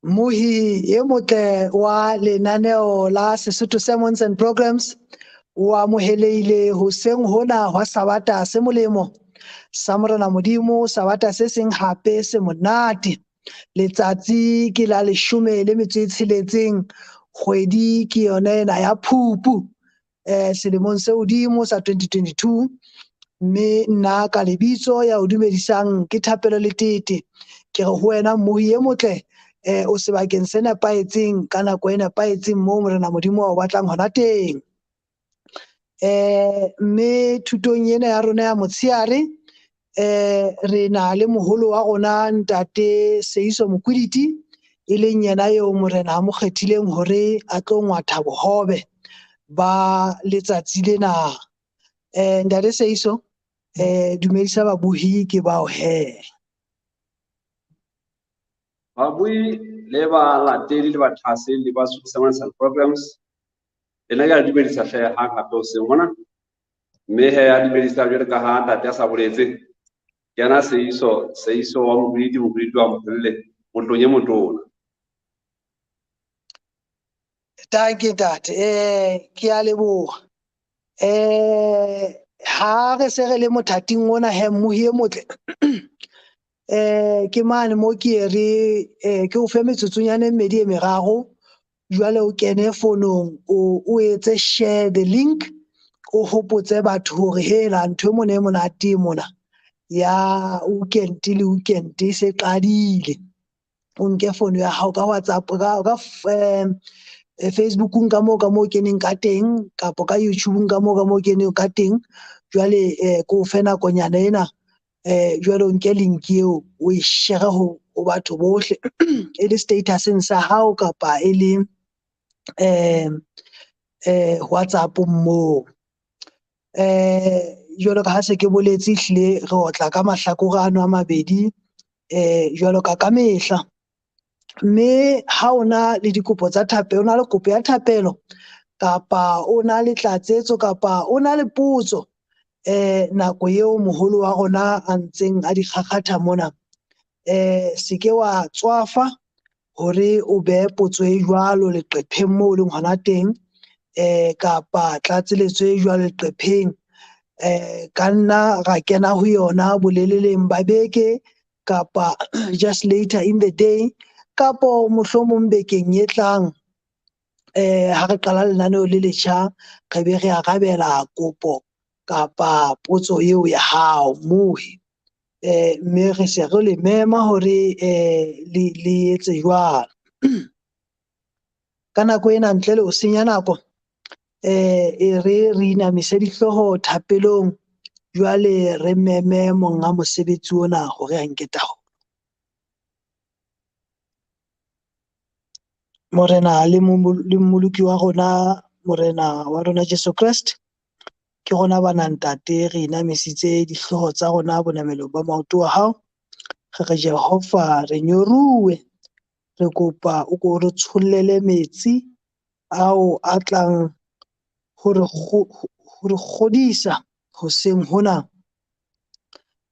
Mmohi e motle wa lenaneo la Sesotho Sermons and Programs o amohelehile hoseng hona hwa Sabata se molemo sa Morena Modimo, Sabata se seng hape se monate. Letsatsi ke la 16 kgwedi ke yona ena ya Phupu selemong se hodimo sa 2022. Mme nna ka lebitso ya o dumedisang ke Thapelo Letete. Ke re ho wena mmohi e motle, o sebakeng se nepahetseng ka nako e nepahetseng moo Morena Modimo a o batlang hona teng. Mme thutong ena ya rona ya motshehare, re na le moholo wa rona ntate Seiso Mokwiditi, e leng yena eo Morena a mo kgethileng hore a tlo ngwatha bohobe ba letsatsi lena. Ntate Seiso, dumedisa babohi ke bao he. Babui le balatedi le bathaseli ba Sesotho Sermons and Programs, lena ke a dumedisa hle hang hape hoseng hona. Mme he a dumedisa jwalo ka ha ntate a sa boletse, ke yena Seiso, Seiso wa Mokwiditi, Mokwiditi wa Moholle, motlong e motona. Tanki ntate, ke a leboha. Ha re se re le mothating ona he mmohi e motle, ke mane mo ke re ke o fe metsotsonyana e mmedi e meraro, jwale o kene fonong o etse share the link, o hopotse batho hore hela ntho e mona e monate mona ya weekend le weekend e se qadile. O nke fono ya hao ka WhatsApp, ka Facebookung ka moo ka moo keneng ka teng, kapa ka YouTubeung ka moo ka moo keneng ka teng. Jwale ke o fe nakonyana ena, jwale o nke link eo o e share ho batho bohle, e le statuseng sa hao kapa e le WhatsApp moo. Jwalo ka ha se ke boletse, ehlile re otla ka mahlakore ano a mabedi, jwalo ka ka mehla. Mme ha o na le dikopo tsa thapelo, o na le kopo ya thapelo kapa o na le tlatsetso kapa o na le potso, nako eo moholo wa rona a ntseng a di kgakgatha mona, se ke wa tswafa hore o behe potso e jwalo leqepheng moo o leng hona teng, kapa tlatseletso e jwalo leqepheng. Ka nna ra kena ho yona boleleleng ba beke kapa just later in the day, kapo mohlomong bekeng e tlang, ha re qala lenaneo le letjha, re be re arabela kopo kapa potso eo ya hao mmohi. Mme re se re le mema hore le etse jwalo. Ka nako ena ntle le ho senya nako, e re re inamise dihlooho thapelong, jwale re meme monga mosebetsi ona hore a nke taolo. Morena le Mmoloki wa rona, Morena wa rona Jesu Kreste, ke rona bana ntate re inamisitse dihlooho tsa rona bonamelong ba maoto a hao. Re re Jehova re nyoruwe, re kopa o ko re tshollele metsi ao a tlang ho re kgodisa hoseng hona,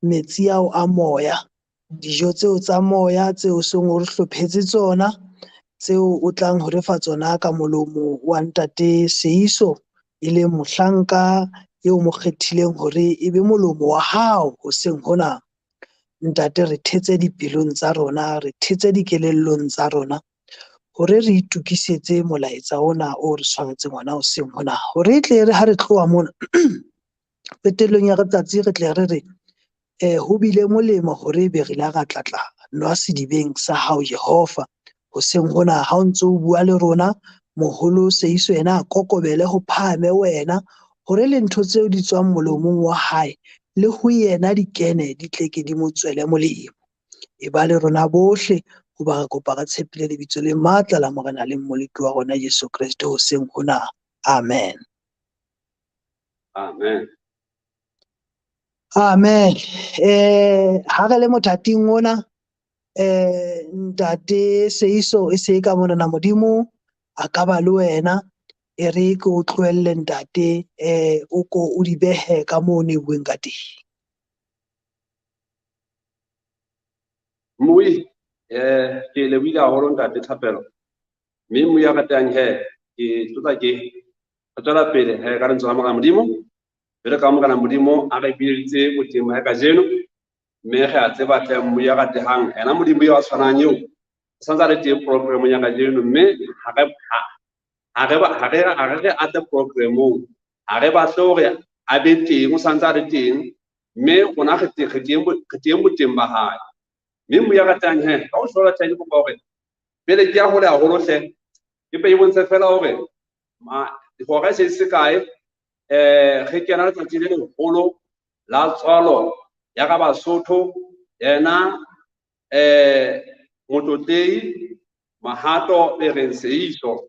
metsi ao a moya, dijo tseo tsa moya tseo seng o re hlophetse tsona, tseo o tlang ho re fa tsona ka molomo wa ntate Seiso, e leng mohlanka eo mo kgethileng hore e be molomo wa hao hoseng hona. Ntate, re thetse dipelong tsa rona, re thetse dikelellong tsa rona, hore re itokisetse molaetsa ona o re tshwaretseng ona hoseng hona, hore e tle re ha re tloha mona qetellong ya letsatsi re tle re re, ho bile molemo hore ebe re ile ra tlatla nwa sedibeng sa hao Jehova. Hoseng hona ha o ntso o bua le rona, moholo Seiso yena a kokobele ho phahame wena, hore le ntho tseo di tswang molomong wa hae le ho yena di kene, di tle ke di mo tswele molemo. E ba le rona bohle, hoba re kopa re tshepile lebitso le matla la Morena le Mmoloki wa rona Jesu Kreste hoseng hona. Amen. Amen. Amen. Ha re le mothating ona, ntate Seiso e se ka Morena Modimo a ka ba le wena, e re ke o tlohelle ntate, o ko o di behe ka moo o ne bueng ka teng. Moi, Ke lebohile haholo ntate Thapelo. Mme mo ya ratang he, ke tlotla ke re tswela pele he ka lentswe la Morena Modimo. Jwalo ka Morena Modimo a re bileditse boteng ba hae kajeno, mme re a tseba hle mo ya ratehang, ena Modimo eo a tshwanang eo, o santse a le teng programong ya kajeno, mme ha re re a tle programong, ha re batle hore a be teng, o santse a le teng, mme rona re teng boteng ba hae. Mme mo ya ratang he, ka ho hlola hle ke kopa hore pele ke ya hole haholo hle, ke mpe ke bontshe fela hore dihora e se se kae, re kena letsatsi le leholo la tswalo ya ka Basotho, yena Motlotlehi Mahato Bereng Seiso.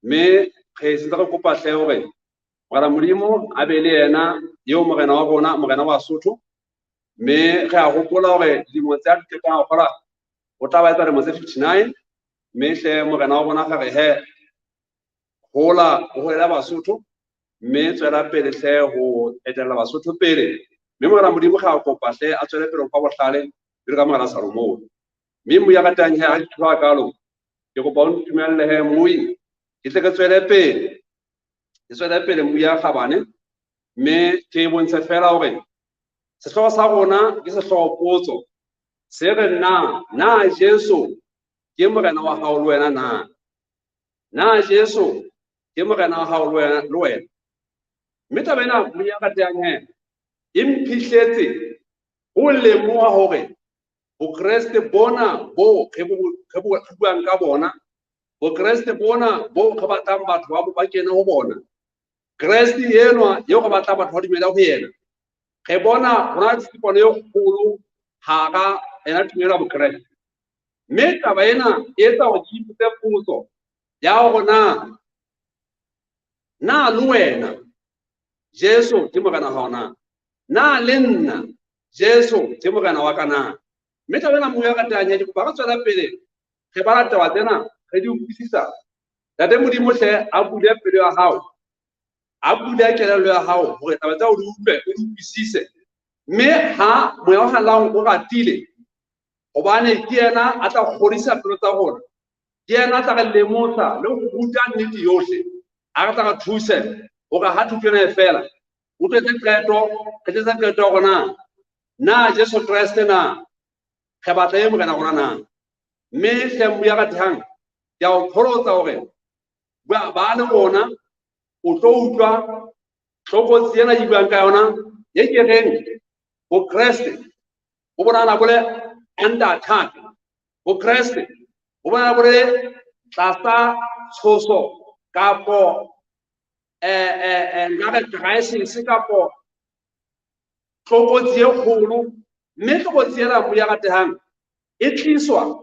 Mme re sentse re kopa hle hore Morena Modimo a be le yena eo morena wa rona, morena wa Basotho. Mme re a hopola hore dilemo tse a di qetang ho kgola, o tla ba etsa dilemo tse 59. Mme hle morena wa rona re re he, hola, o holela Basotho, mme tswela pele hle ho etella Basotho pele. Mme Morena Modimo re a kopa hle a tswele pele ho fa bohlale jwalo ka Morena Salomone. Mme mo ya ratang he, ha ke tloha kalo, ke kopa o ntumelle he moi, ke tle ke tswele pele. Ke tswele pele mo ya kgabane, mme ke bontshe fela hore sehlooho sa rona ke sehlooho potso. Se re na, na Jesu ke morena wa hao le wena na? Na Jesu ke morena wa hao le wena? Mme taba ena mo ya ratang he, e mphihletse ho lemoha hore Bokreste bona bo re buang ka bona, Bokreste bona bo re batlang batho ba kene ho bona, Kreste enwa eo re batlang batho ba dumela ho yena, re bona ho na le pono e kgolo hara ena tumelo ya Bokreste. Mme taba ena e etsa hore ke ipotse potso ya hore na le wena Jesu ke morena wa hao na? Na le nna Jesu ke morena wa ka na? Mme taba ena moya ratang ya ke kopa re tswela pele re bala taba tsena re di utlwisisa. Ntate Modimo hle a bule pelo ya hao, a bule kelello ya hao hore taba tseo o di utlwe, o di utlwisise. Mme ha moya o halalelang o ratile, hobane ke yena a tla kgodisa pelo tsa rona, ke yena a tla re lemosa le ho ruta nnete yohle, a re tla re thuse hore ha thuto ena e fela, o tletse qeto, re tletse qeto ya rona na Jesu Kreste na re batla e morena rona na? Mme hle moya ratehang, ke a o pholotsa hore ba le rona o tlo utlwa tlokotsi ena e buang ka yona, e ke reng Bokreste bo bonahala bo le under attack, Bokreste bo bonahala bo le tlasa tshoso kapo nka re crisis kapo tlokotsi e kgolo. Mme tlokotsi ena moya ratehang e tliswa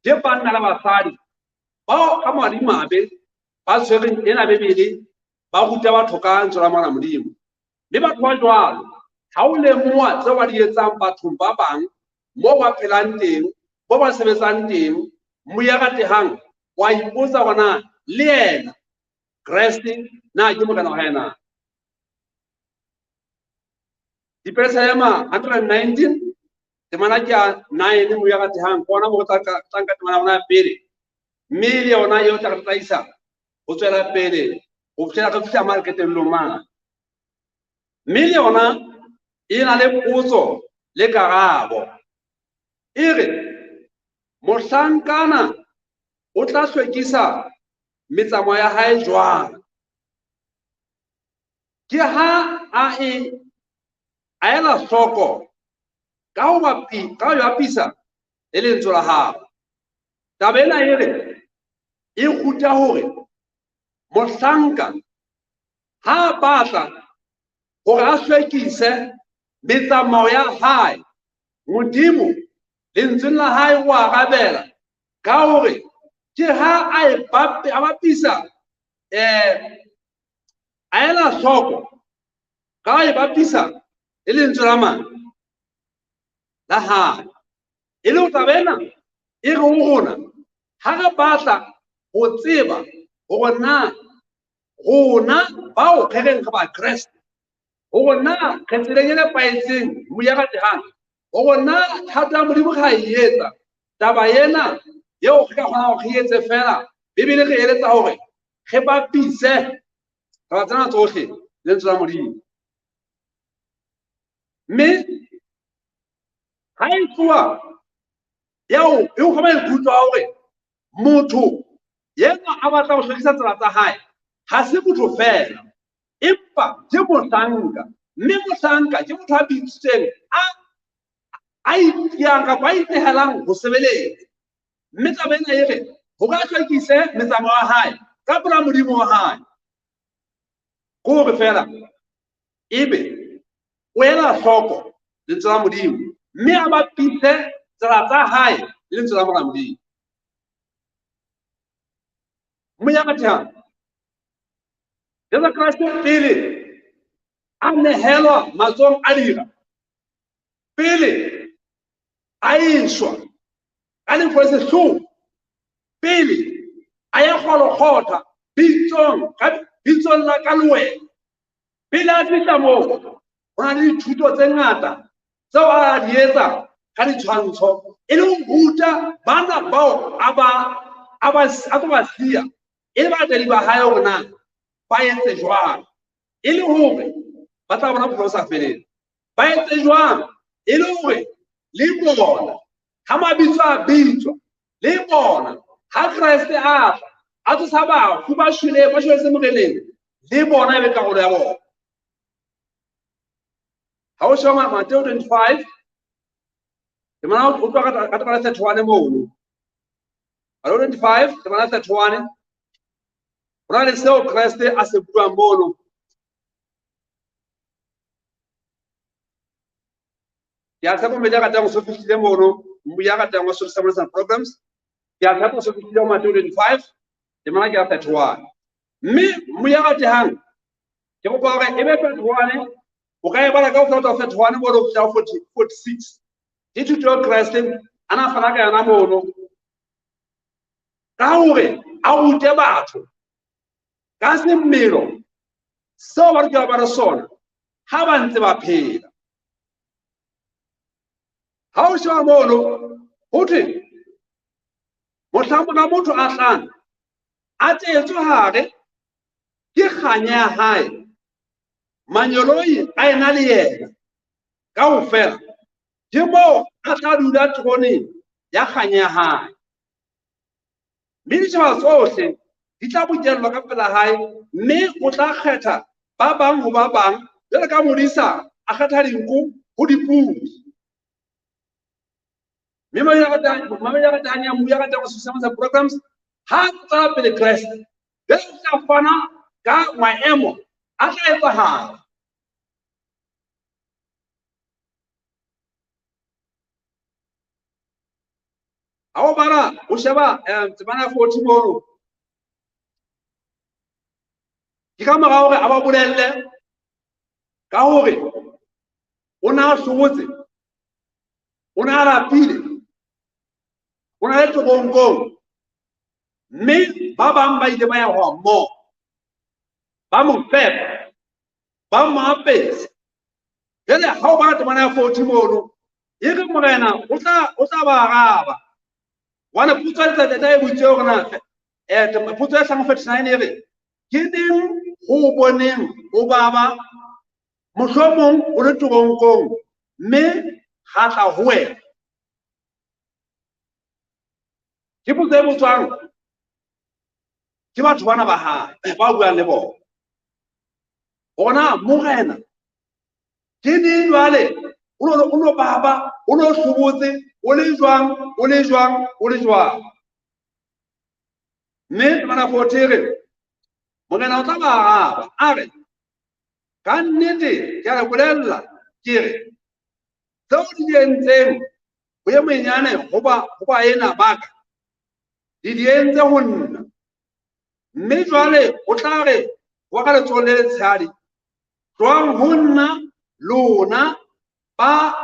ke banna le basadi bao ka madimabe ba tshwereng ena Bibele, ba ruta batho ka lentswe la Morena Modimo. Mme batho ba jwalo, ha o lemoha tseo ba di etsang bathong ba bang, moo ba phelang teng, moo ba sebetsang teng, moya ratehang wa ipotsa hore na le yena Kreste na ke morena wa hae na? Dipesalema 119, temana ke ya 9, moya ratehang, ke hona moo re tla nka temana ya rona ya pele. Mme le yona eo tla re tataisa ho tswela pele ho fihlela re fihla mane qetellong mane. Mme le yona e na le potso le karabo. E re, mohlankana o tla hlwekisa metsamao ya hae jwang? Ke ha a e a ela hloko ka ho ka ho bapisa le lentswe la hao. Taba ena e re e ruta hore mohlanka ha a batla hore a hlwekise metsamao ya hae, Modimo lentsweng la hae o arabela ka hore ke ha a e a bapisa, a ela hloko ka ho e bapisa le lentswe la mang? La hae. E le ho taba ena e re ho rona, ha re batla ho tseba hore na rona bao re reng re Bakreste, hore na re tseleng e nepahetseng, moya ratehang, hore na thato ya Modimo re a e etsa, Taba ena eo re ka kgonang hore re etse fela, Bibele re eletsa hore re bapise taba tsena tsohle le lentswe la Modimo. Mme ha e tloha eo e o fa maikutlo a hore motho yena a batla ho hlwekisa tsela tsa hae, ha se motho fela, empa ke mohlanka. Mme mohlanka ke motho a bitsitsweng a itiyang kapa a inehelang ho sebeletsa. Mme taba ena e re hore a hlwekise metsamao ya hae ka pela Modimo wa hae, ke hore fela ebe o ela hloko lentswe la Modimo mme a bapise tsela tsa hae le lentswe la Morena Modimo. Moya ratehang, Jesu Kreste pele a nehelwa matsohong a dira, pele a eshwa ka lefu le sehloho, pele a ya Golgotha bitsong la ka le wena, pele a fihla moo, ho na le dithuto tse ngata tseo a di etsa ka ditshwantsho e le ho ruta bana bao a tlo ba siya e le balatedi ba hae hore na ba etse jwang e le hore ba tla bona bophelo bo sa feleng. Ba etse jwang e le hore le bona ha mabitso a bitswa, le bona ha Kreste a tla a tsosa bafu ba shweleng, ba shweletse Moreneng, le bona e be karolo ya bona. Ha o sheba Mateo 25, temana o tloha ka temana 31 mono. Mateo 25, temana 31, ho na le seo Kreste a se buang mono. Ke a tshepa mmedi ya ratang o so fihlile mono, mmu ya ratang wa Social Services and Programs. Ke a tshepa o so fihlile ho Mateo 25, temana ke ya 31. Mme mmu ya ratehang, ke kopa hore e be 31, o ka e bala kaofela ho tloha 31 mono ho fihla ho 46. Ke thuto ya Kreste a na fana ka yona mono, ka hore a rute batho ka semelo seo ba lokela ba le sona ha ba ntse ba phela. Ha o sheba mono, ho thwe mohlang mora motho a tlang a teetswe hare ke kganya ya hae, mangeloi a ena le yena kaofela, ke moo a tla dula teroneng ya kganya ya hae. Mme ditjhaba tsohle di tla bokellwa ka pela hae, mme o tla kgetha ba bang ho ba bang, jwalo ka modisa a kgetha dinku ho dipudi. Mme mamedi a ratang ya mmu ya ratang ho susumetsa programs, ha a tswela pele Kreste, jwale o tla fana ka maemo a tla etsahala. Ha o bala, o sheba temana ya 40 mono. Ke ka mora hore a ba bolelle ka hore o ne a hlobotse, o ne a lapile, o ne a le teronkong, mme ba bang ba ile ba ya ho mmoho, ba mo fepa, ba mo apesa. Jwale ha o bala temana ya 40 mono, e re Morena o tla ba araba. Hobane potso ya letsatsi e botse hore na, potso ya hlano 49 e re, ke neng ho boneng o baba, mohlomong o le teronkong, mme ha tla ho wena? Ke potso e botswang ke batho bana ba hae ba buang le bona. Hore na Morena ke neng jwale o no baba, o no hlobotse, o le jwang, o le jwang, o le jwang. Mme temana 40 re, Morena o tla ba araba, a re, ka nnete ke a le bolella, ke re, tseo di di entseng ho e monyenyane ho baena ba ka, di di entse ho nna. Mme jwale o tla re ho ka letsohong le letshehadi, tlohang ho nna lona ba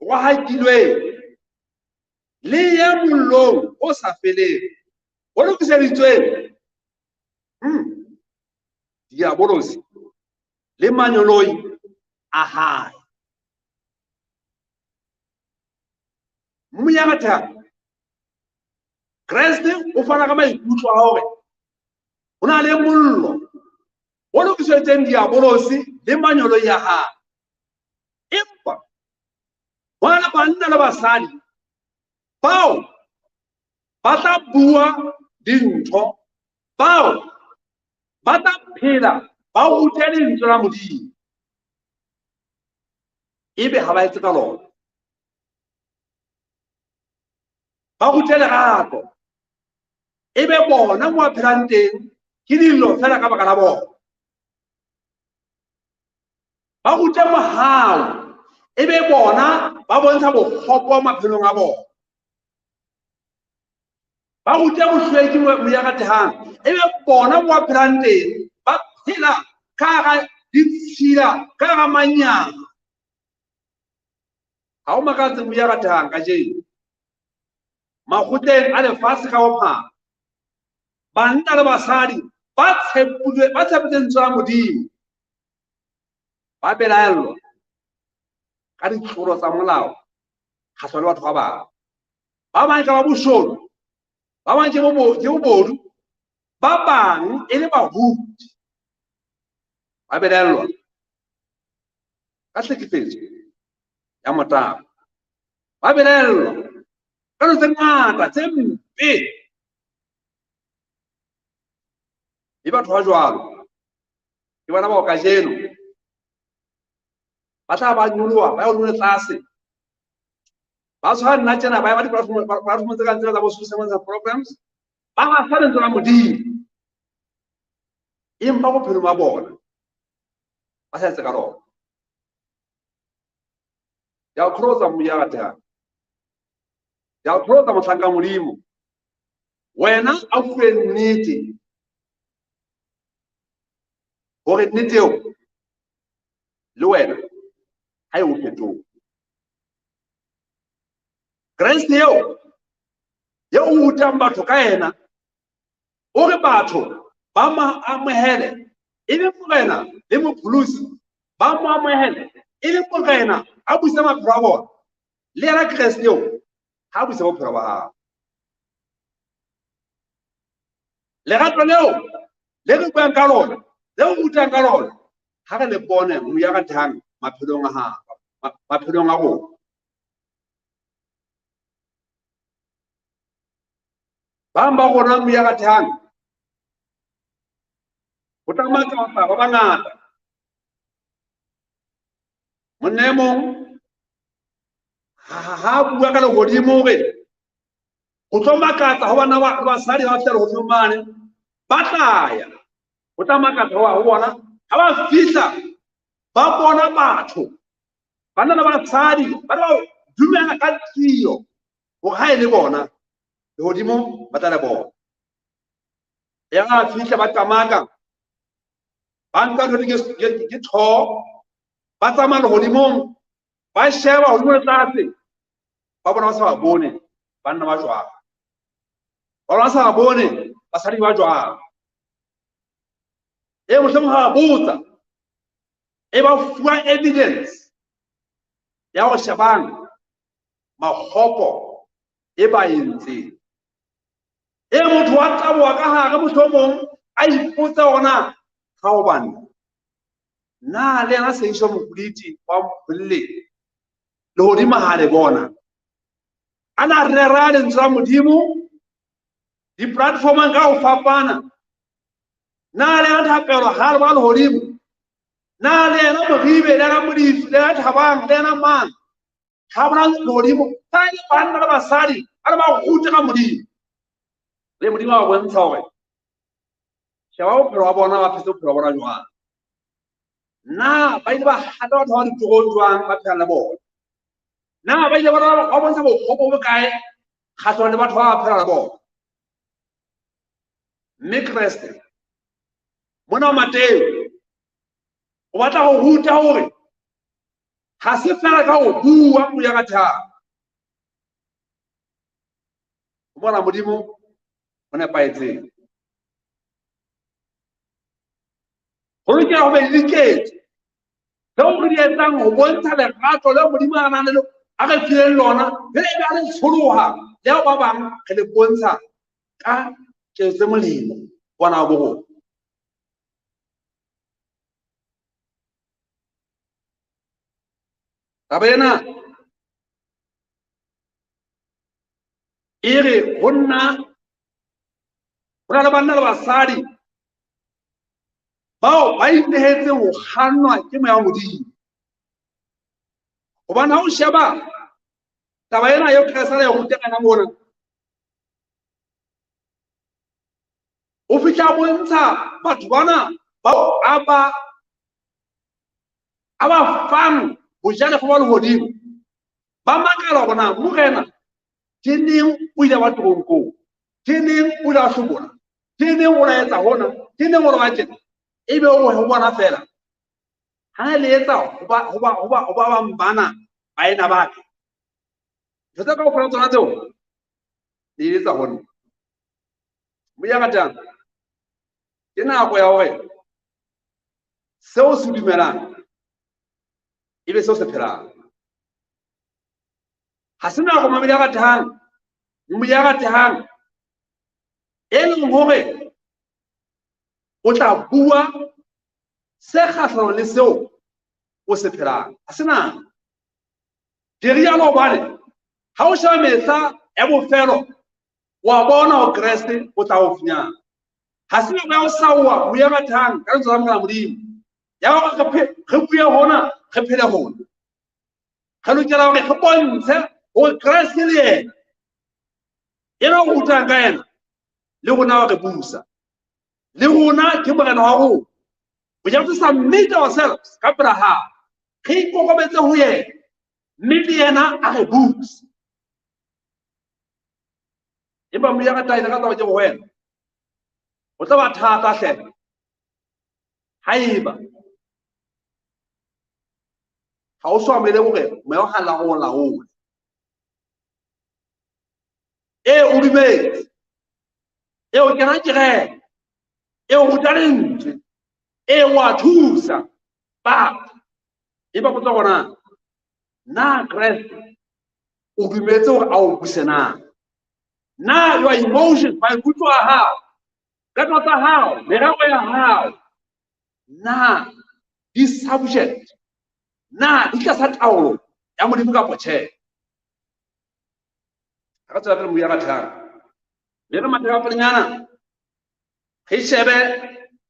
rohakilweng, le ye mollong o sa feleng, o lokiseditsweng Diabolosi le mangeloi a hae. Moya ratang, Kreste o fana ka maikutlo a hore ho na le mollo o lokisetseng diabolosi le manyolo ya hae. Empa ho na le banna le basadi bao ba tla bua dintho, bao ba tla phela ba rute lentswe la Modimo, ebe ha ba etse ka lona. Ba rute lerato, ebe bona mo ba phelang teng ke dillo fela ka baka la bona. Ba rute mohau, ebe bona ba bontsha bokgopo maphelong a bona. Ba rute bohlweki moya ratehang, ebe bona mo ba phelang teng ba phela ka hara ditshila, ka hara manyala. Ha o makatse moya ratehang kajeno makgotleng a lefatshe ka bophara, banna le basadi ba tshepileng lentswe la Modimo ba belaellwa ka ditlolo tsa molao kgahlano le batho ba bang. Ba bang ka ba boshodu, ba bang ke bobodu, ba bang e le baruti. Ba belaellwa ka tlhekefetso ya motabo, ba belaellwa ka dilo tse ngata tse mpe. Le batho ba jwalo ke bona bao kajeno ba tla ba nyoloha, ba ya hodimo le tlase, ba tshwana nna tjena, ba ya ba di-platform tse kang tsena tsa bo social programs, ba hasa lentswe la Modimo, empa bophelong ba bona ba sa etse ka lona. Ke a o kgotsa moya ratehang, ke a o kgotsa mohlanka Modimo, wena a fuwe nnete, hore nnete eo le wena ha e o fetohe. Kreste eo eo o rutang batho ka yena, o re batho ba mo amohele e le Morena le Mopholosi, ba mo amohele e le Morena a buse maphelo a bona. Le yena Kreste eo ha a buse bophelo ba hao. Lerato leo le re buang ka lona, le re rutang ka lona, ha re le bone moya ratehang maphelong a hao, maphelong a rona. Bang ba rona moya ratehang ho tla makatsa ba bangata. Monna e mong ha bua ka lehodimo hore ho tlo makatsa ho bana ba basadi ba fihla lehodimong mane, ba tla ya. Ho tla makatsa ho bona ha ba fihla ba bona batho, banna le basadi ba ba dumela ka tiyo hore ha e le bona lehodimo ba tla le bona. Ya fihla ba qamaka, ba nka ntho ke tho, ba tsamaya lehodimong, ba sheba hodimo le tlase, ba bona ba sa ba bone banna ba jwang, ba bona ba sa ba bone basadi ba jwang. E mohlomong ha ba botsa, e ba fuwa evidence ya hore shebang makgopo e ba entseng. E motho wa taboha ka hare mohlomong a ipotsa hore na ha o banna, na le yena Seisho Mokuliti wa Mpholle lehodimo ha le bona a na rera lentswe la Modimo di-platformong ka ho fapana, na le yena Thapelo ha le ba lehodimo, na le yena Moribe, le yena Modifi, le yena Thabang, le yena mang ha bona lehodimo, fa e le banna le basadi ba ne ba rute ka Modimo. Le Modimo a bontsha hore sheba bophelo ba bona, ba phetse bophelo ba bona jwang, na ba ile ba hata batho ba ditorong jwang ba phelang le bona, na ba ile ba bontsha bokgopo bo kae kgahlanong le batho ba ba phelang le bona. Mme Kreste mona Mateo o batla ho ruta hore ha se fela ka ho bua moya ka thabo. Ho bona Modimo o nepahetseng. Ho lokela ho be le diketso tseo re di etsang ho bontsha lerato leo Modimo a nang le a re fileng lona, le ebe a re tsholoha le ba bang re le bontsha Ka ketso tse molemo bana bo rona. Taba ena e re ho nna ho na le banna le basadi bao ba inehetseng ho kgannwa ke moya wa Modimo. Hobane ha o sheba taba ena eo Kreste a e rutang yona mona, o fihla a bontsha batho bana bao a ba fang bojalefa ba lehodimo, ba makala hore na Morena ke neng o ile wa toronkong, ke neng o ile wa hlobola, ke neng o la etsa hona, ke neng o la ba tjena. Ebe o ho bona fela ha le etsa ho ba bang bana baena ba ka, ntho tsa kaofela tsona tseo le etsa ho nna. Moya ratang, ke nako ya hore seo se dumelang ebe seo se phelang. Ha se nako mamedi a ratehang, moya ratehang, e leng hore o tla bua se kgahlanong le seo o se phelang. Ha se nako. Ke rialo hobane ha o sheba mehla ya bofelo, wa bona hore Kreste o tla o finyana. Ha se nako ya ho saoa moya ratehang ka lentswe la Morena Modimo, ya hore re bue hona, re phele hona. Re lokela hore re bontshe hore Kreste le yena, ena o rutang ka yena, le rona wa re busa, le rona ke Morena wa rona. We have to submit ourselves ka pela hae, re ikokobetse ho yena, mme le yena a re buse. Empa moya ka taele ka taba ke ho wena, o tla ba thata hle haeba ha o so amohele hore moya o halalelang o laole. E o dumetse, e o kena kereke, e o ruta lentswe, e o a thusa batho. Empa potso hore na Kreste o dumetse hore a o buse na? Na your emotions, maikutlo a hao, qeto tsa hao, merero ya hao, na di subject, na di tlasa taolo ya Modimo kapa tjhe? Ha re tswela pele moya ratang, mme re mathe ka pelenyana, re shebe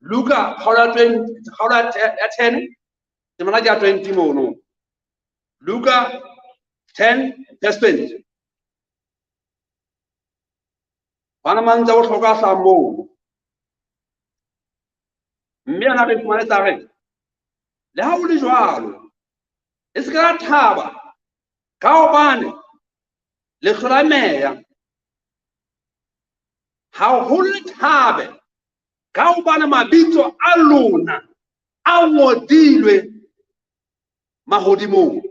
Luka kgaolo ya 20, kgaolo ya 10, temana ke ya 20 mono. Luka 10 verse 20. Bana mantswe a bohlokwa a hlahang moo. Mme ana re fumane tsa re, le ha ho le jwalo, e se ke la thaba ka hobane le hlola meya, haholo le thabe ka hobane mabitso a lona a ngodilwe mahodimong.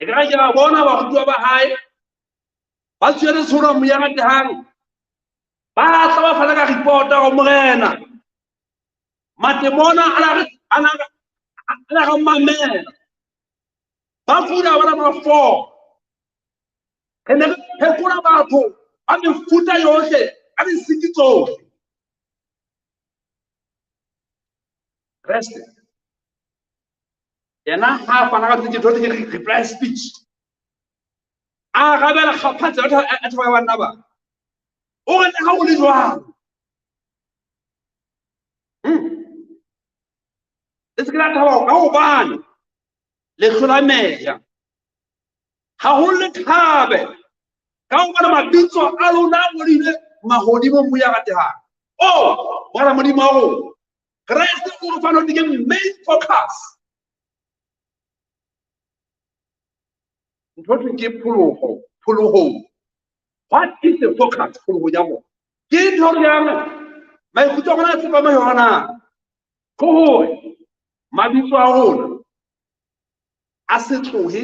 E ka ke ba bona barutuwa ba hae ba tshwere tsholo moya ratehang, ba tla ba fana ka report ho Morena. Matemona a na re mamela, ba kula bana ba 4. Re ne re phekola batho ba mefuta yohle, ka disiki tsohle. Kreste yena ha a fana ka tse ke reply speech, a arabela kgaphatsa a thaba ya banna ba. O re le ha o le jwalo, le se ke la thaba ka hobane le hlola meya, haholo le thabe ka hobane mabitso a lona a ngodilwe mahodimong moya ratehang. Oh, Morena Modimo wa rona, Kreste o re fa note ke main focus. Ntho thweng ke pholoho, pholohong. What is the focus pholohong ya rona? Ke ntho re yang maikutlo a rona a tsepame yona, ke hore mabitso a rona a se tlohe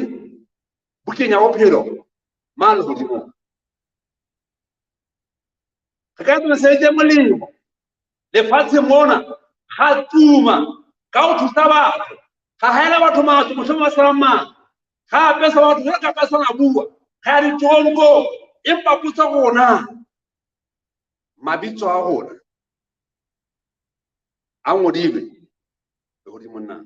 bukeng ya bophelo ma lehodimong. Re ka etsa mesebetsi e molemo lefatsheng mona, ga tuma ka ho thusa batho, ga haela batho matlo, mohlomong ba senang matlo, ga apesa batho jwalo ka ka sana bua, ga ya ditoronkong, Empa potso rona, mabitso a rona a ngodilwe lehodimong na?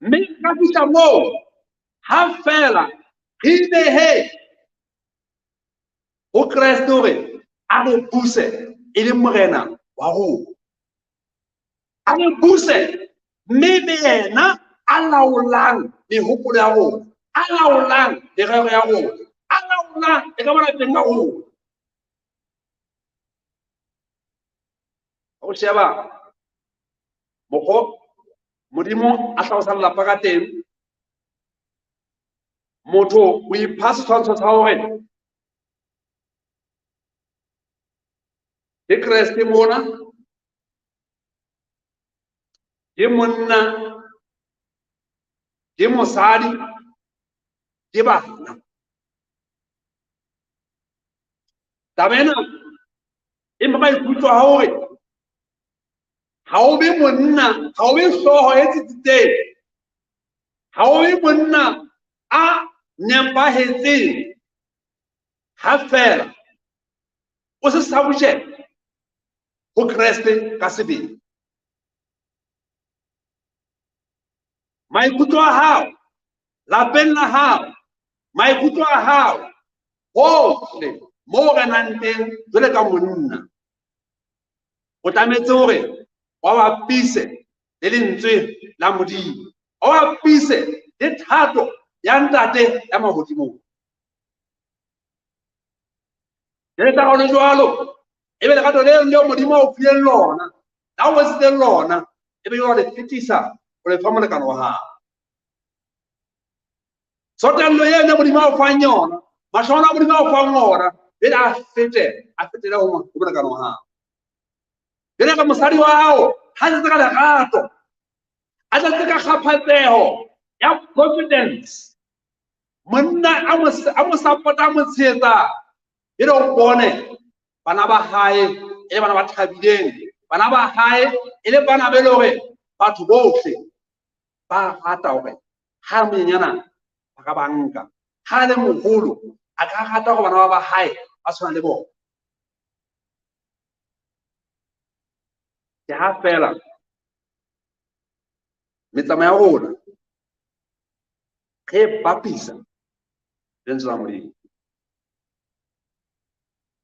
Mme ka fihla moo ha fela re inehe ho Kreste hore a re buse e le morena wa rona. A re buse mme be yena a laolang mehopolo ya rona, a laolang merero ya rona, a laolang e ka malapeng a rona. O sheba mokgwa Modimo a hlalosang lelapa ka teng, motho o ipha setshwantsho sa hore ke Kreste mona, ke monna, ke mosadi, ke bana. Taba ena e mpa maikutlo a hore ha o be monna, ha o be hlooho e tsitsitseng, ha o be monna a nepahetseng ha fela o se subject ho Kreste ka sebele. Maikutlo a hao lapeng la hao, maikutlo a hao hohle moo re nang teng jwale ka monna, o tlametse hore wa bapise le lentswe la Modimo, wa bapise le thato ya Ntate ya mahodimong. Le tla hone jwalo, ebe lerato leo leo Modimo a o fileng lona, la o etseditseng lona, ebe jwale le fetisa ho le fa molekane wa hao. Tsotello eno Modimo a o fang yona, mahlohonolo a Modimo a o fang ona, pele a fete, a fetele ho molekane wa hao. Jwale ka mosadi wa hao ha tletse ka lerato, a tletse ka kgaphatseho ya confidence, monna a mo support-a, a mo tshehetsa, e le o bone bana ba hae e le bana ba thabileng, bana ba hae e le bana be le hore batho bohle ba rata hore ha monyenyana ba ka ba nka, ha le moholo a ka rata hore bana ba hae ba tshwana le bona. Ke ha fela metsamao ya rona re bapisa lentswe la Modimo,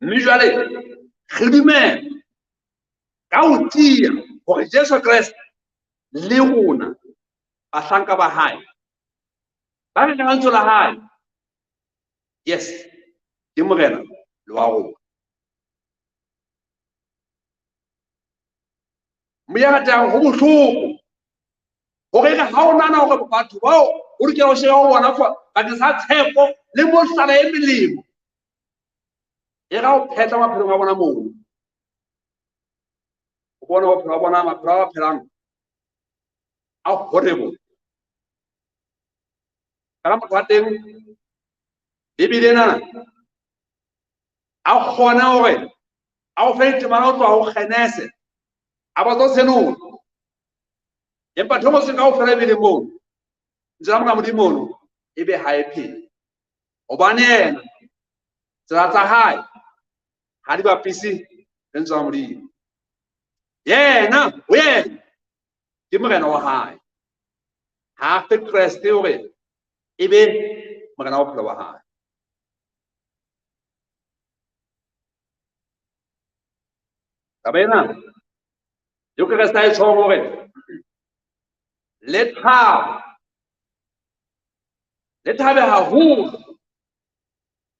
mme jwale re dumela ka ho tiya hore Jesu Kreste le rona bahlanka ba hae ba re lentswe la hae, yes, ke morena le wa rona. Mme ya ratang ho bohloko hore re ha o nahana hore batho bao o lokela ho sheba ho bona bakeng sa tshepo le mohlala e melemo, e ra ho phetla maphelong a bona moo, o bone bophelo ba bona, maphelo a ba phelang a horrible. Kana motho wa teng Bibele ena a kgona hore a o fe ditemana ho tloha ho Genese a ba tlo Tshenolo, empa ntho e ngotsweng kaofela e beleng mono, lentswe la Morena Modimo mono, ebe ha e phele. Hobane yena tsela tsa hae ha di bapise lentswe la Modimo. Yena ho yena ke morena wa hae, ha a fe Kreste hore e be morena wa bophelo ba hae. Taba ena eo Kreste a e tjhong hore le thabo, le thabe haholo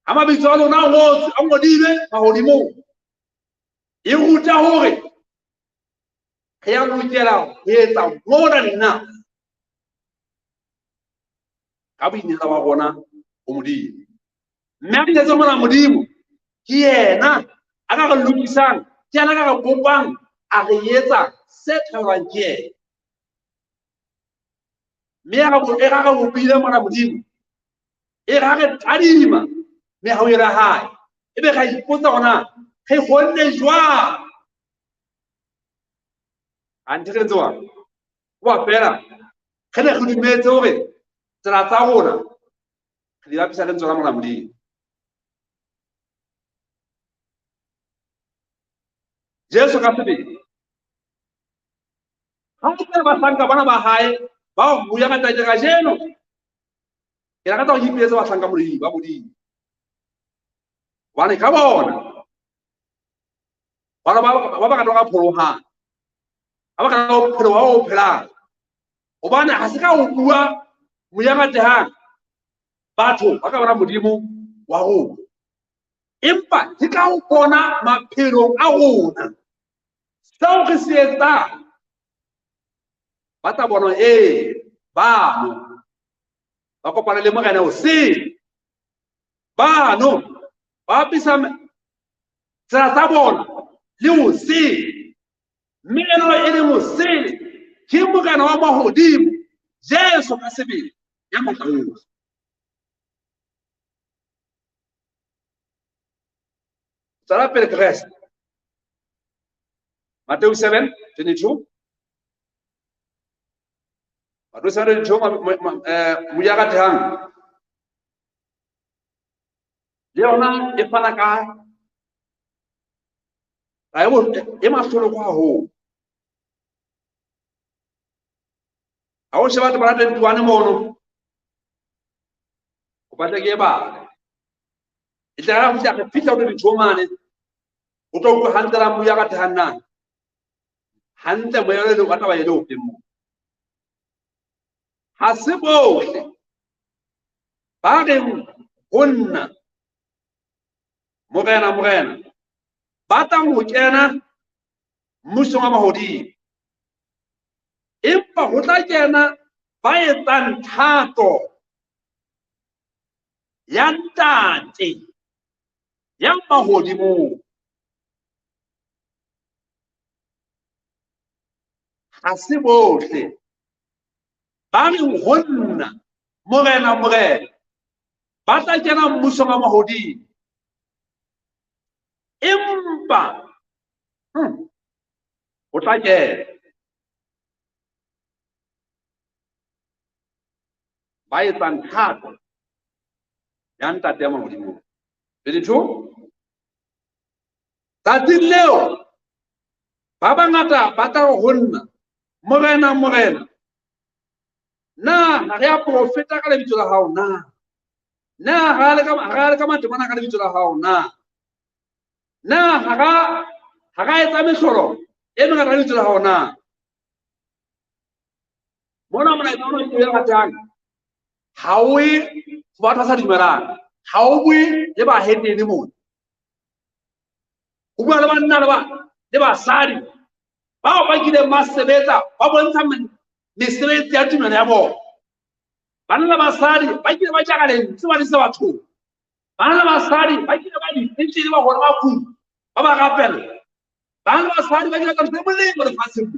ha mabitso a lona a ngotswe, a ngodilwe mahodimong, e ruta hore re ya lokela ho etsa more than enough ka boinehelo ba rona ho Modimo. Mme a re mona Modimo ke yena a ka re lokisang, ke yena a ka re bopang, a re etsa se thabelwang ke yena. Mme e ra re bopile mona Modimo, e ra re tadima mehau ya hae, ebe ra ipotsa hore na re kgonne jwang. Anthe re tswa wa fela re ne re dumetse hore tsela tsa rona re Re di bapisa le lentswe la Morena Modimo. Jesu ka sebele ha o tseba bahlanka bana ba hae bao ho ya ka tate kajeno, ke lakatsa hore ke ipiletse bahlanka Modimo ba Modimo, hobane ka bona bana ba bangata ba ka pholohang, ba bangata ba bophelo ba o phelang, hobane ha se ka ho bua moya ratehang, batho ba ka bona Modimo wa rona, empa ke ka ho bona maphelong a rona seo re se etsang, ba tla bona ee bano ba kopana le Morena o sele, bano ba bapisa tsela tsa bona le o sele, mme eno e leng o sele ke Morena wa mahodimo, Jesu ka sebele ya matla ohle. Tswela pele Kreste. Matthew 7:22. Matthew 7:22, moya ratehang. Le yona e fana ka e mahloloko haholo. Ha o sheba temana 21 mono, o batla ke e bale. E tla re fihla re fihla ho 22 mane, o tlo utlwa hantle la moya ratehang na. Hantle moya le wa taba e le ofe mo. Ha se bohle ba reng ho nna, Morena, Morena, ba tlang ho kena mmusong wa mahodimo, empa ho tla kena ba etsang thato ya Ntate ya mahodimong. Ha se bohle ba reng ho nna, Morena, Morena, ba tla kena mmusong wa mahodimo, empa ho tla kena ba etsang thato ya Ntate ya mahodimong. 22. Tsatsing leo ba bangata ba tla ho nna, Morena, Morena, na ha re a profeta ka lebitso la hao na? Na ha re ka matemona ka lebitso la hao na? Na ha ra etsa mehlolo e mengata ka lebitso la hao na? Mona molaetsa ona ke o ratang, ha o ye ho batho ba sa dumelang, ha o bue le bahetene mona. Ho bua le banna le basadi bao ba kileng ba sebetsa, ba bontsha mesebetsi ya tumelo ya bona. Banna le basadi ba kile ba jaka lentswe ba disa bathong. Banna le basadi ba kile ba dipetlele ba hore ba kula, ba ba rapella. Banna le basadi ba kile ba tsa molemo lefatsheng.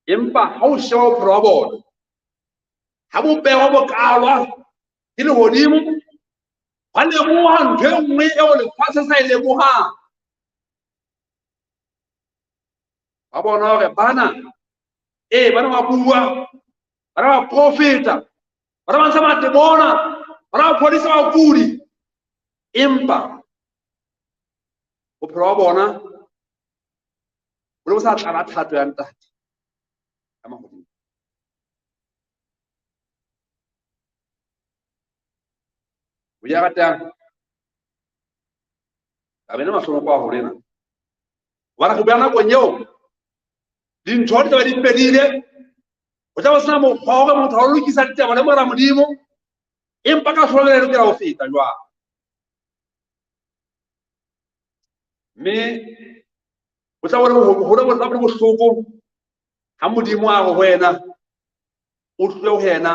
Empa ha o sheba bophelo ba bona, ha bo behwa bo kalwa ke lehodimo, ba lemoha ntho e nngwe eo lefatshe sa e lemohang. Ba bona hore bana, bana ba bua, bana ba profeta, bana ba ntsha matemona, bana ba phodisa bakudi, empa bophelo ba bona bo ne bo sa tlala thato ya Ntate ya mahodimo. O ya ratang ka bene mahlonoko a hore ena, hobane re bua nakong eo dintho di tla be di fedile, ho tla bo sena mokgwa hore motho a lokisa ditaba le Morena Modimo, empa ka hlolo e lokela ho feta jwang. Mme ho tla bo bohloko ha Modimo a re ho wena, o tlile ho yena,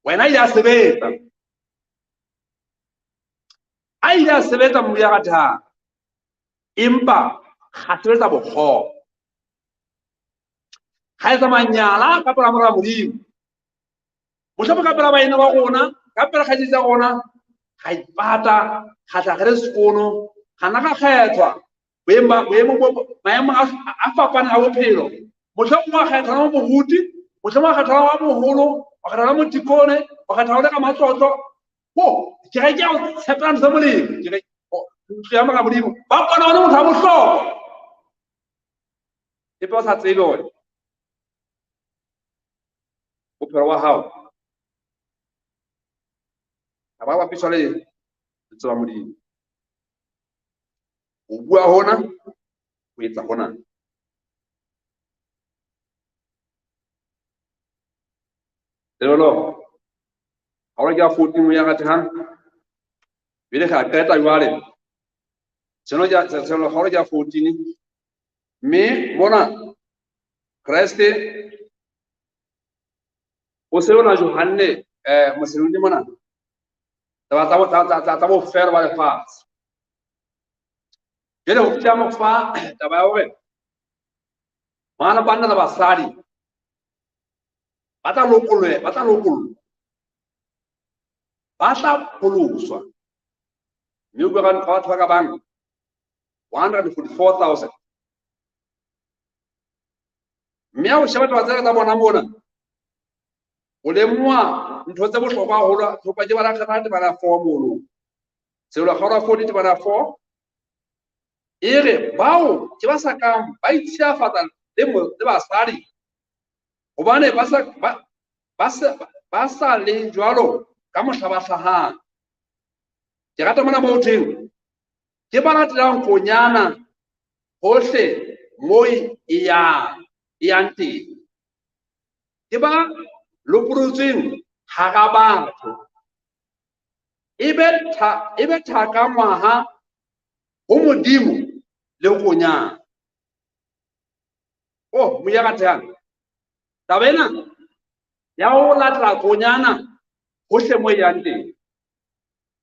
wena ile a sebetsa. A ile a sebetsa moya ratang, empa ga sebetsa bokgopo. Ga etsa manyala ka pela Morena Modimo. Mohlomong ka pela baena ba rona, ka pela kgaitsedi tsa rona, ga ipata, ga tla re le sekono, ga nna ga kgethwa maemo a fapaneng a bophelo. Mohlomong wa kgethwa wa moruti, mohlomong wa kgethwa wa moholo, o kgetha ho le motikone, o kgetha ho le ka matlotlo. Ho, kereke ya ho tshepela ntho tsa Modimo, kereke ntlo ya Mora Modimo, ba bona o le motho wa bohlokwa. Empa o sa tsebe hore bophelo ba hao ha ba bapiswa le lentswe la Modimo. O bua hona, o etsa hona. Lelolo, ha o re ke ya 14 ya ratehang, pele re a qeta jwale. Seno ke seno ha o re ke ya 14. Mme mona Kreste o senola Johanne mosenodi mona. Taba tsa bofelo ba lefatshe. Jwale ho fihla mo fa taba ya hore bana banna le basadi ba tla lokollwa, ba tla lokollwa, ba tla pholoswa. Mme o bua ka batho ba ka bang 144,000. Mme ha o sheba taba tsena tsa bona mona, o lemoha ntho tse bohlokwa haholo. Tlhopa ke bala kgetha temana 4 mono. Selo kgaolo ya 4 temana 4 e re bao ke ba sa kang ba itshilafatsa le basadi, hobane ba sa le jwalo ka mohla ba hlahang. Ke rata mona moo thweng ke ba latelang konyana hohle mo e yang teng. Ke ba lopolotsweng hara batho. E be thaka ngwaha ho Modimo le konyana. Oh, moya ratehang. Taba ena ya ho latela konyana hohle mo e yang teng,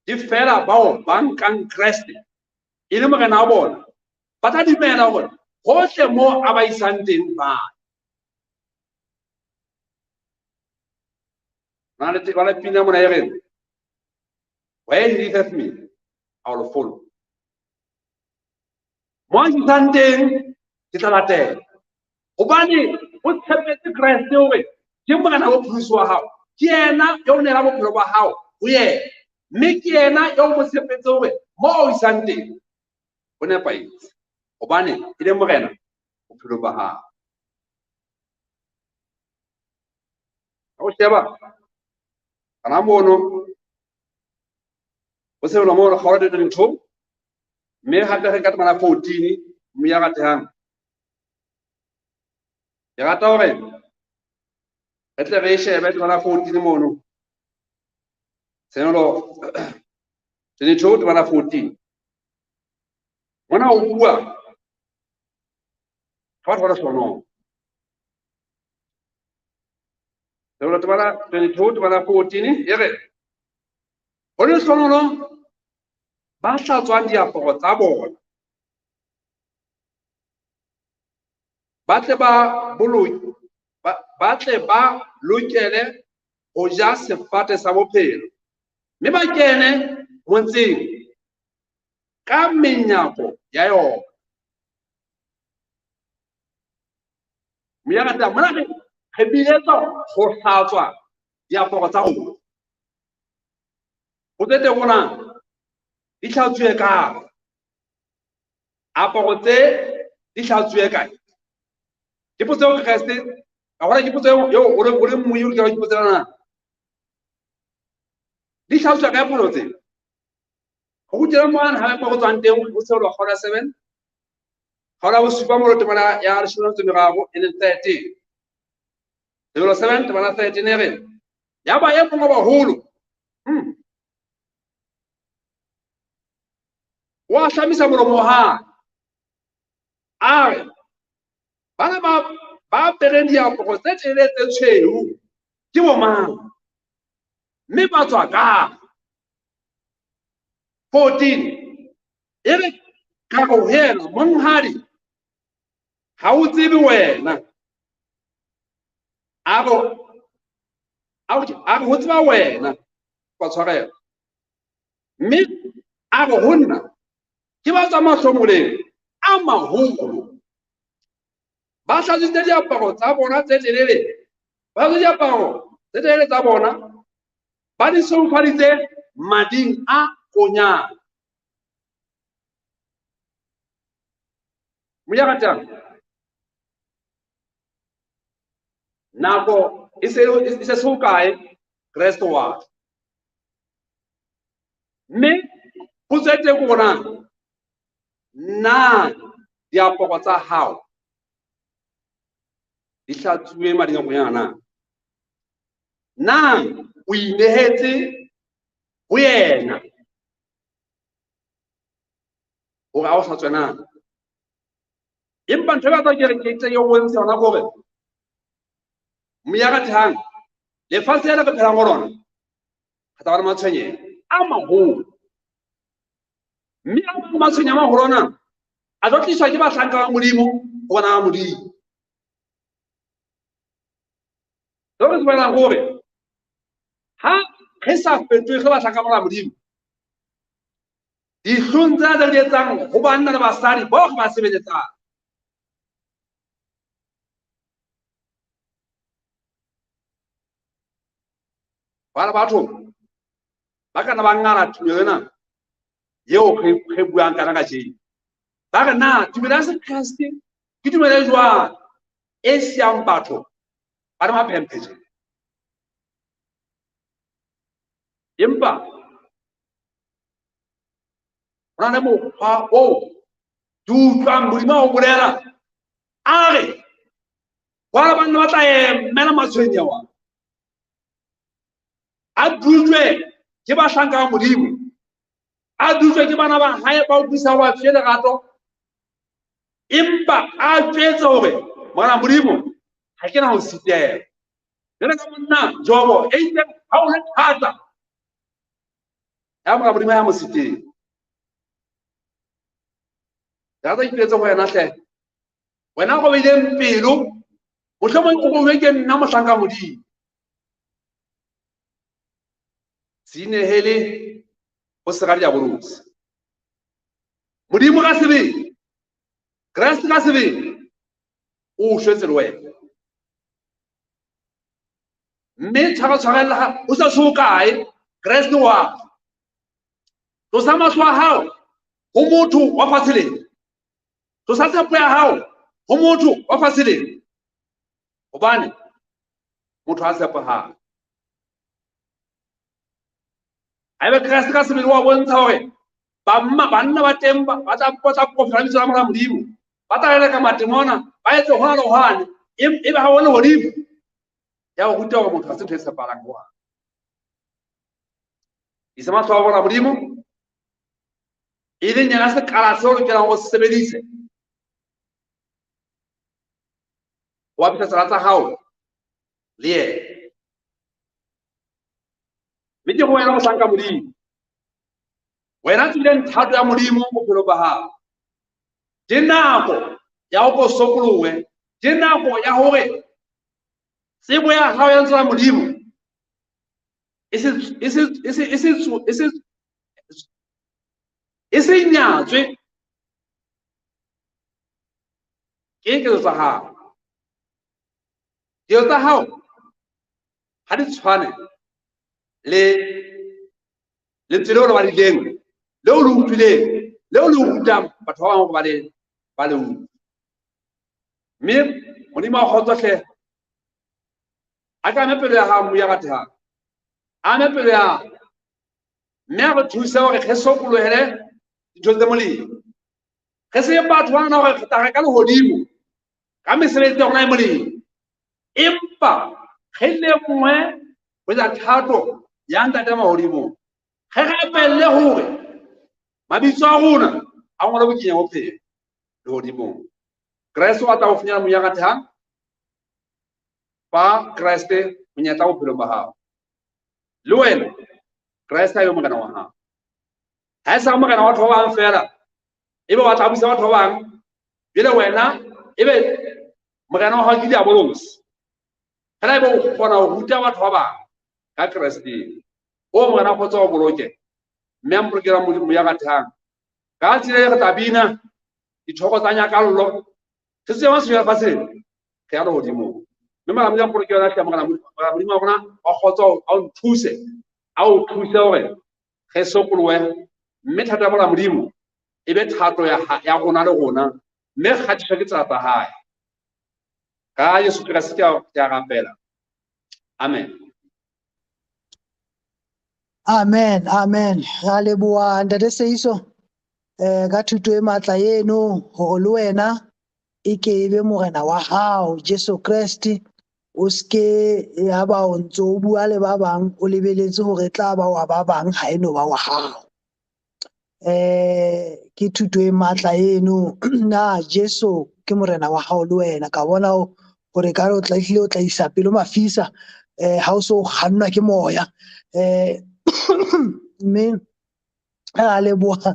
ke feela bao ba nkang Kreste e le morena wa bona, ba tla dumela hore hohle mo a ba isang teng ba. Ba le pina mona e reng, where he leadeth me, I will follow. Mo a isang teng, ke tla latela. Hobane o tshepetse Kreste hore ke morena wa pholoso wa hao, ke yena yo o neelang bophelo ba hao ho yena, mme ke yena yo o mo tshepetse hore mo o isang teng ho nepahetse, hobane e le morena bophelo ba hao. Ha o sheba hana mono, o senola mono kgaolo ya 22, mme hape re ka temana 14, mme ya ratehang. Ke rata hore re tle re shebe temana 14 mono. Senolo 22 temana 14. Mona o bua ka batho ba lehlohonolo. Senolo temana 22 temana 14 e re, ho lehlohonolo ba hlatswang diaparo tsa bona, ba tle ba lokele ho ja sefate sa bophelo, mme ba kene motseng ka menyako ya yona. Mme ya rata, mona re biletswa ho hlatswa diaparo tsa rona. Ho tse teng hona, di hlatsuwe kae? Aparo tse di hlatsuwe kae? Ke potso eo Kreste, ka hona ke potso eo o le mong o lokela ho ipotsa na. Di hlatsuwa kae pholo tse? Ho kgutlela mane hape mo re tswang teng, ho tsheolwa kgaolo ya 7, kgaolo ya bosupa mo temana ya leshome le metso e meraro, e leng 13. Tsheolo 7, temana 13 e re, ya ba e mong wa baholo, o a hlamisa molomo wa hae, a re, bana ba apereng diaparo tse telele tse tshweu ke bo mang? Mme ba tswa kae? 14. E re ka re ho yena, monghadi, ha o tsebe wena. A re ho tseba wena, wa tshwarela. Mme a re ho nna, ke ba tswa mahlomoleng a maholo. Ba hlatswitse diaparo tsa bona tse telele, ba hlatswitse diaparo Tse telele tsa bona ba di sweufaditse mading a Konyana. Moya ratang, nako e se se hokae Kreste wa tla. Mme potso e teng ke hore na diaparo tsa hao di hlatsuwe mading a Konyana na? Na o inehetse ho yena hore a o hlatswe na? Empa ntho e batlang ke re ke tle ke o bontshe yona ke hore moya ratehang, lefatshe lena re phelang ho lona, re tla ba le matshwenyeho a maholo. Mme a mang matshwenyeho a maholo ana a tlo tliswa ke bahlanka ba Modimo ho bana ba Modimo. Seo re se bolelang ke hore ha re sa fetohe re bahlanka ba Modimo, dihlong tsena tse re di etsang ho banna le basadi bao re ba sebeletsang, bana batho ba kana ba ngala tumelo ena eo re buang kana kajeno, ba re na tumelo ya Sekreste ke tumelo e jwang e siyang batho ba le maphemphe tje? Empa ho na le mokgwa oo ke utlwang Modimo a o bolela, a re jwale banna ba tla emela matshwenyeho a a dutjwe ke bahlanka ba Modimo, a dutjwe ke bana ba hae ba utlwisang ba fiwe lerato, empa a tjwetse hore mora Modimo ha ke na ho sitela. Jwale ka monna Jobo e itse ha o le thata ya mora Modimo ya mo sitela. Rata ipiletse ho wena hle, wena o robeileng pelo, mohlomong o bouwe ke nna mohlanka Modimo. Se inehele ho sera diabolosi. Modimo ka sebele, Kreste ka sebele o shwetse le wena. Mme tshwara-tshwarella ha o sa so kae, Kreste wa tla. Tlosa mahlo a hao ho motho wa fatshe lena. Tlosa tshepo ya hao ho motho wa fatshe lena. Hobane motho ha tshepahale. Haeba Kreste ka sebele wa bontsha hore banna ba teng ba tla profeta lebitso la Morena Modimo, ba tla leleka matemona, ba etse hona le hwane, ebe ha o le hodimo ya ho ruta hore motho ha se ntho e tshepahalang ho hang. Isa mahlo a bona Modimo, e leng yena sekala seo o lokelang ho se sebedise ho bapisa tsela tsa hao le yena. Mme ke ho wena mohlanka Modimo, wena tsebileng thato ya Modimo bophelong ba hao. Ke nako ya ho ko sokolohe, ke nako ya hore tsebo ya hao ya lentswe la Modimo e se nyatswe ke ketso tsa hao. Ketso tsa hao ha di tshwane le lentswe leo le badileng, leo le utlwileng, leo le rutang batho ba bang hore ba le utlwe. Mme Modimo wa kgotso hle, a ka ame pelo ya hao, moya ratehang, a ame pelo ya hao, mme a re thuse hore re sokolohele dintho tse molemo. Re se batho ba nahana hore re tla reka lehodimo ka mesebetsi ya rona e molemo, empa re lemohe ho etsa thato ya Ntate mahodimong. Re rapelle hore mabitso a rona a ngolwe bukeng ya bophelo lehodimong. Kreste wa tla ho funyana moya ratehang, fa Kreste monyetla bophelong ba hao. Le wena Kreste a be morena wa hao. Ha e sa morena wa batho ba bang feela, ebe wa tla busa batho ba bang, jwale wena ebe morena wa hao ke diabolosi. Fela ebe o kgona ho ruta batho ba bang ka Kreste. O morena kgotsa o boloke, mme a mpolokela Modimo ya ratehang. Ka tsela e re tla bina dithoko tsa nyakallo, re tseba se lefatsheng, re ya lehodimong. Mme mara Modimo a mpoloke yona hle, Morena Modimo wa rona wa kgotso, a o nthuse, a o thuse hore re sokolohe, mme thato ya Morena Modimo e be thato ya rona le rona, mme kgatiswa ke tsela tsa hae. Ka Jesu Kreste ke a rapela. Amen. Amen, amen. Ra leboha Ntate Seiso ka thuto e matla eno, hore le wena e ke e be morena wa hao Jesu Kreste. O ske ya ba o ntso o bua le ba bang, o lebeletse hore e tla ba wa ba bang, ha e no ba wa hao. Ke thuto e matla eno. Na Jesu ke morena wa hao le wena. Ka bona hore ka re o tla ehlile o tla isa pelo mafisa, ha o so kgannwa ke moya. Mme ra leboha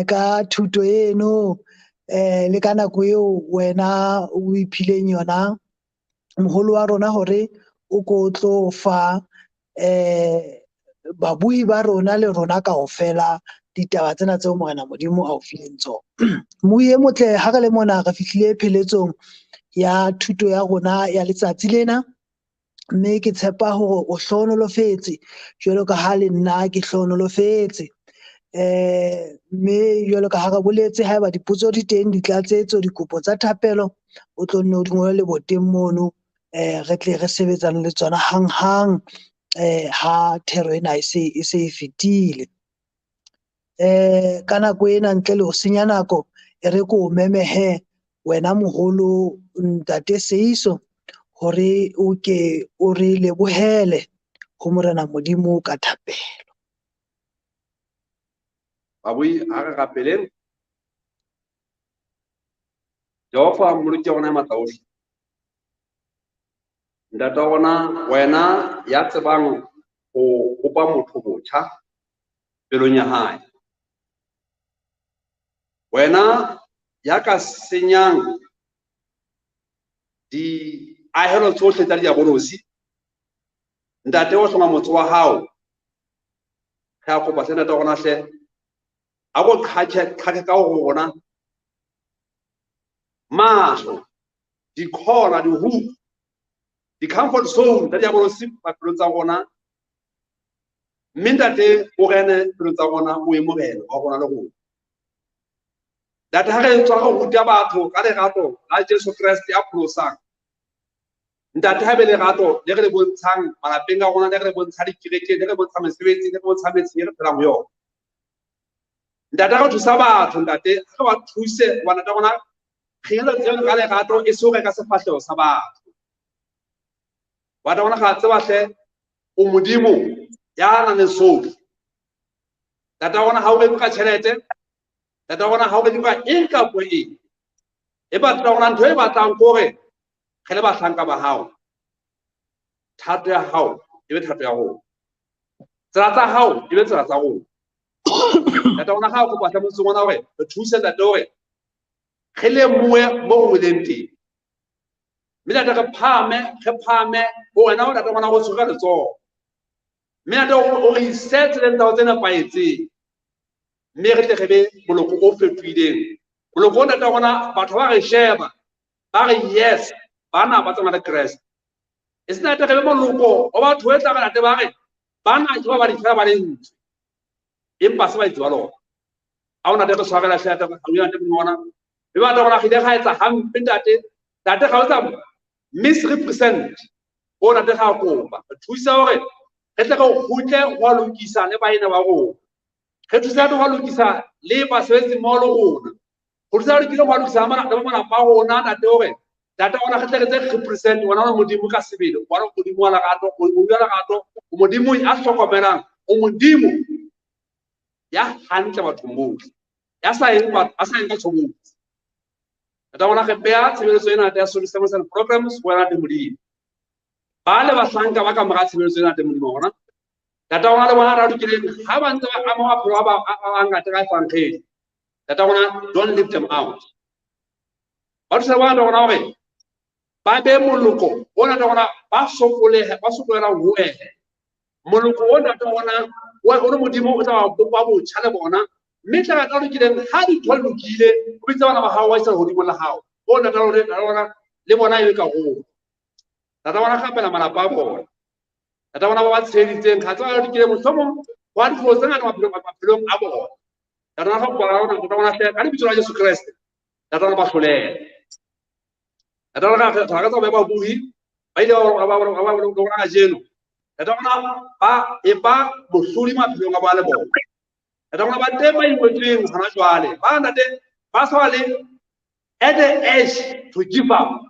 ka thuto eno, le ka nako eo wena o iphileng yona moholo wa rona hore o ko tlo fa babuhi ba rona le rona kaofela ditaba tsena tseo Morena Modimo a o fileng tsona. Moyi e motle, ha re le mona re fihlile pheletsong ya thuto ya rona ya letsatsi lena, mme ke tshepa hore o hlohonolofetse jwalo ka ha le nna ke hlohonolofetse. Mme jwalo ka ha re boletse, haeba dipotso di teng, ditlatsetso, dikopo tsa thapelo, o tlo nne o di ngole leboteng mono, re tle re sebetsane le tsona hanghang, ha thero ena e se e fetile. Ka nako ena ntle le ho senya nako, e re ko o memehe wena moholo Ntate Seiso hore o ke o re lebohele ho Morena Modimo ka thapelo. Babui, ha re rapeleng. Jehova Mmoloki wa rona ya matla ohle, Ntate wa rona, wena ya tsebang ho bopa motho botjha pelong ya hae, wena ya ka senyang diahelo tsohle tsa diabolosi, Ntate wa hloma motse wa hao, re a kopa hle Ntate wa rona hle, a ko qhake ka ho rona mahlo, dikhola, dihuku, di-comfort zone tsa diabolosi maphelong tsa rona, mme Ntate o rene pelong tsa rona, o ye morena wa rona le rona. Ntate, ha re tswa re ruta batho ka lerato la Jesu Kreste ya pholosang, Ntate, ha be lerato le re le bontshang malapeng a rona, le re le bontshang dikerekeng, le re bontshang mesebetsing, le re bontshang metseng e re phelang ho yona. Ntate, re thusa batho, Ntate, re ba thuse hobane Ntate rona re etsa tseo ka lerato, e se ho reka sefahleho sa batho. Batho rona ga tseba hle o Modimo ya nang le sohle. Ntate rona ha o reke ka tjhelete, Ntate rona ha o reke ka eng kapa eng. E batla rona ntho e batlang ke hore re le bahlanka ba hao, thato ya hao e be thato ya rona, tsela tsa hao e be tsela tsa rona. Ntate rona ga o kopa hle motseng ona hore re thuse Ntate hore re lemohe mo re leng teng, mme Ntate re phahame ho wena, Ntate rona o tshwere letsoho, mme Ntate o re ise tseleng tsa hao tse nepahetseng, mme re tle re be moloko o fetohileng. Moloko o Ntate rona batho ba re sheba ba re yes, bana ba tsamaya le Kreste. E se Ntate re be moloko wa batho e tla re Ntate ba re bana ke ba ba di fela ba lentswe, empa se ba itse ba lona. Ha o Ntate re tshwarela hle, Ntate, ha o Ntate mona. Mme batho rona re ile ra etsa hampe, Ntate. Ntate, ga o tsa misrepresent. O Ntate ga a kopa. Re thusa hore re tle re kgutle ho lokisa le baena ba rona. Re thusa ho lokisa le basebetsi mmoho le rona. Ho thusa re kile ho lokisa le malapa a rona, Ntate, hore Ntate rona re tle re tse represent wena o Modimo ka sebele. Wena o Modimo wa lerato, o Modimo wa lerato, o Modimo ya hlokomelang, o Modimo ya hantle bathong bohle, ya sa eng batho, a sa eng ka tshobotsi. Ntate rona re beha tshebeletso ena ya Service and Programs ho wena Ntate Modimo. Ba le bahlanka ba ka mora tshebeletso ena Ntate Modimo rona. Ntate rona le bona ra lokileng ha ba ntse ba ama maphelo a ba bangata ka evangeli. Ntate rona, don't leave them out. Ba thusa ba rona hore ba be moloko o Ntate rona ba sokolehe, ba sokolelang ho wena. Moloko o Ntate rona o le Modimo o tla ba bopa botjha le bona, mme tla rata lokileng ha dintho di lokile, o bitse bana ba hao wa isa lehodimong la hao. O Ntate rona, Ntate rona, le bona e be karolo. Tata bona gapela malapa a bona. Tata bona ba ba tsheheditseng, ga tsa ba dikile mohlomong wa dikolo tse ngata maphelong a bona. Tata bona ga kopa rona, tata bona hle ka lebitso la Jesu Kreste. Tata bona ba hloleha. Tata bona ga ka tsa ba buhi, ba ile ba rona kajeno. Tata bona ba e ba mohlodi maphelong a bona le bona. Tata bona ba teng ba ingwetsweng hona jwale. Ba ntate ba sa le at the edge to give up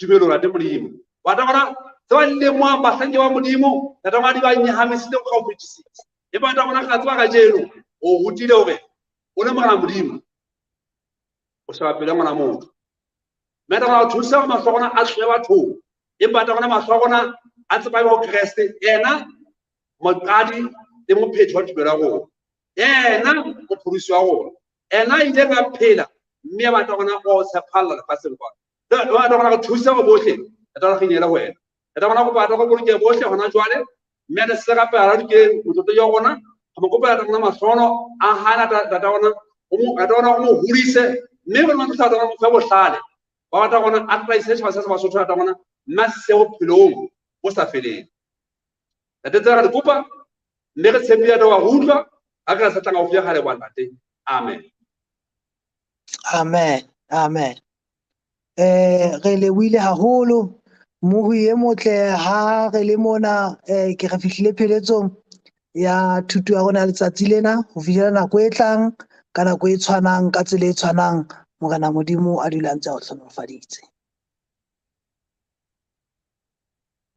tumelong ntate Modimo. Tata bona tse ba lemohang bahlanke ba Modimo, tata bona di ba nyahamisitse ka ho fetisisa. Empa tata bona ga tseba kajeno o rutile hore o le Morena Modimo o sheba pelo ya ngwana motho. Mme tata bona o thusa hore mahlo a rona a tlohe bathong, empa tata bona mahlo a rona a tsepame ho Kreste, yena moqadi le mophethi wa tumelo ya rona, yena mopholosi wa rona, yena a ileng a phela mme a batla rona o tshepahalla lefatsheng kwana. Tata bona re thusa hore bohle tata bona re inehele ho wena. Tata bona kopa tata boloke bohle hona jwale, mme re se rapela ra dikeng motlotlo ya rona, re mo kopela tata bona mahlohonolo a hae, tata bona o mo, tata bona o mo hodise, mme re mo tata bona mo fe bohlale. Ba batla rona a tataise setjhaba sa Basotho tata bona mme a se bophelong bo sa feleng. Ntate tse re di kopa, mme re tshepile wa utlwa, ha re sa tlang haufi ya kgale wa ntate. Amen. Amen. Amen. Re lebohile haholo mohu e motle ha re le mona, ke re fihlile pheletsong ya thuto ya rona letsatsi lena ho fihlela nako e tlang ka nako e tshwanang ka tsela e tshwanang. Morena Modimo a dula a ntse a o hlohonolofaditse.